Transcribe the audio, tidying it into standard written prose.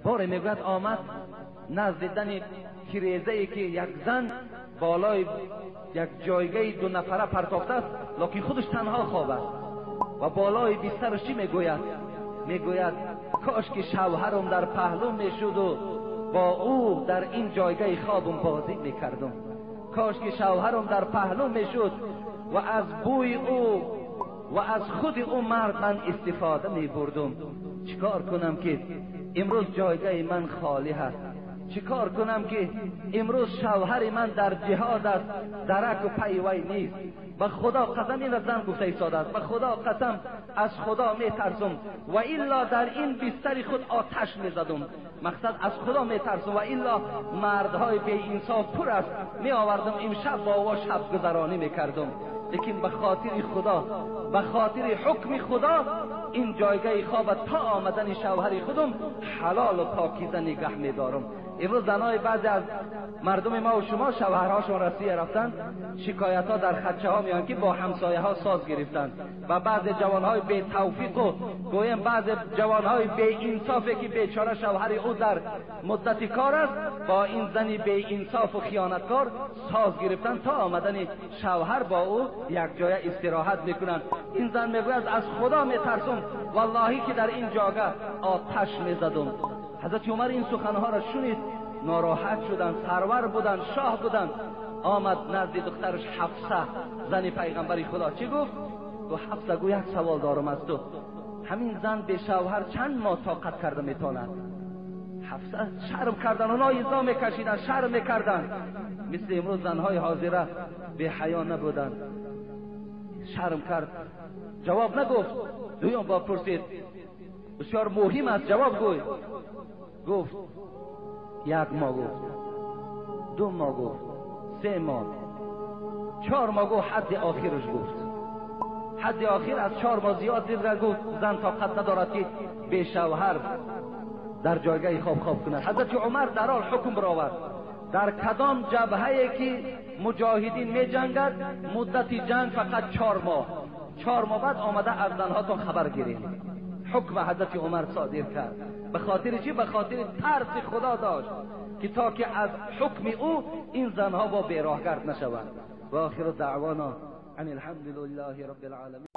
Боре мегӯяд омад назди дани тирезае ки як зан болои як ҷойгаи ду нафара партофтааст, лекин худаш танҳо хоб аст ва болои бистараш чӣ мегӯяд? Мегӯяд кош ки шавҳарам дар паҳлӯ мешуду бо ӯ дар ин ҷойгаи хобам бозӣ мекардам. Кош ки шавҳарам дар паҳлӯ мешуд ва аз бӯи ӯ ва аз худи ӯ мард ман истифода мебурдум. Чикор кунам ки имрӯз ҷойгаи ман холӣ ҳаст? Чикор кунам ки имрӯз шавҳари ман дар ҷиҳод аст, дараку пайи вай нест? Ба Худо қасам, ин зан гуфта истодааст, ба Худо қасам, аз Худо метарсум ва илло дар ин бистари худ оташ мезадум. Мақсад аз Худо метарсум ва илло мардҳои беинсоф пур аст, меовардам имшаб бо ӯ шабгузаронӣ мекардум. Лекин ба хотири Худо, ба хотири ҳукми Худо ин ҷойгаи хоб то омадани шавҳари худум ҳалолу покиза нигаҳ медорам. Имрӯз занҳои баъзе аз мардуми ма ва шумо шавҳарҳошон Россия рафтанд, шикоятҳо дар хатчаҳо меоянд ки бо ҳамсояҳо соз гирифтанд ва баъзе ҷавонҳои бетавфиқу гӯем баъзе ҷавонҳои беинсофе ки бечора шавҳари ӯ дар муддати кор аст, бо ин зани беинсофу хиёнаткор соз гирифтанд, то омадани шавҳар бо ӯ якҷоя истироҳат мекунанд. Ин зан мегӯяд аз Худо метарсум, валлоҳӣ ки дар ин ҷога оташ мезадум. Ҳазрати Умар ин суханҳоро шунид, нороҳат шуданд, сарвар буданд, шоҳ буданд. Омад назди духтараш Ҳафса, зани пайғамбари Худо. Чӣ гуфт? Гуфт Ҳафса, гӯ як савол дорам аз ту. Ҳамин зан бешавҳар чанд моҳ тоқат карда метавонад? Ҳафса шарм кардан, онҳо изо мекашиданд, шарм мекарданд. Мисли имрӯз занҳои ҳозира беҳаё набуданд. Шарм кард, ҷавоб нагуфт. Дуюм бор пурсид, бисёр муҳим аст, ҷавоб гӯй. Гуфт як моҳ, гуфт ду моҳ, гуфт се моҳ, 4 моҳ, гуфт ҳадди охираш гуфт. Ҳадди охир аз 4 моҳ зиёд дид, гуфт зан тоқат надорад ки бешавҳар дар ҷойгаи хоб хоб кунад. Ҳазрати Умар дар ҳол ҳукм баровард, дар кадом ҷабҳае ки муҷоҳидин меҷангад муддати ҷанг фақат 4 моҳ. 4 моҳ баъд омада аз занҳотон хабар гиред. Ҳукм ҳазрати Умар содир кард. به خاطر چی؟ به خاطر ترس خدا داشت که تا که از حکم او این زنها با بیراهگرد نشوند. و آخر دعوانا ان الحمد لله رب العالمین.